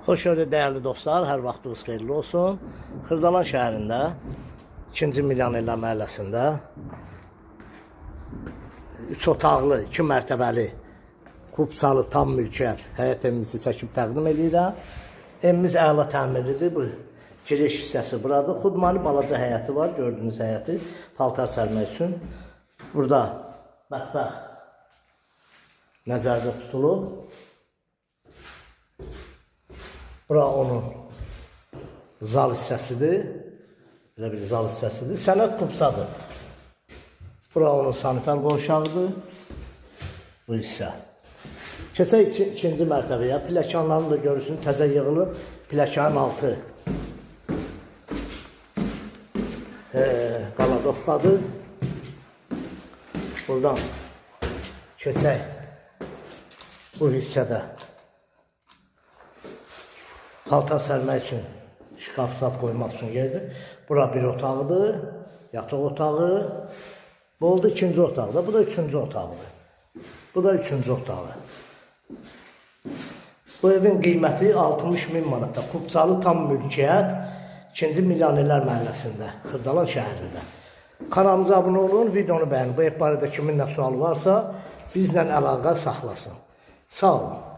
Xoş gördük dəyərli dostlar, hər vaxtınız xeyirli olsun. Xırdalan şəhərində, 2-ci Milyonərlər məhəlləsində 3 otaqlı, 2 mərtəbəli kubçalı tam mülkiyyət həyət evimizi çəkib təqdim eləyirəm. Evimiz əla təmirlidir. Bu giriş hissəsi buradır. Xudmani balaca həyəti var, gördüyünüz həyəti paltar sərmək üçün. Burada mətbəx nəzərdə tutulub. Bura onun zal hissəsidir. Belə bir zal hissəsidir. Sənəd kubçadır. Bura onun sanitar qovşağıdır. Bu hissə. Keçək ikinci mərtəbəyə. Pilləkənlərini da görürsün, təzə yığılıb. Pilləkənin altı qaladovkadır. Buradan keçək bu hissədə paltar sərmək üçün şkaf zat qoymaq üçün yerdir. Bura bir otaqdır, yataq otağı. Bu oldu ikinci otaqda, bu da üçüncü otaqdır. Bu da üçüncü otağı. Bu evin qiyməti 60 min manatda. Kubçalı tam mülkiyyət 2-ci Milyonərlər məhəlləsində, Xırdalan şəhərində. Kanalımıza abunə olun, videonu bəyənin. Bu ev barədə kimin nə sualı varsa bizlə əlaqə saxlasın. Sağ olun.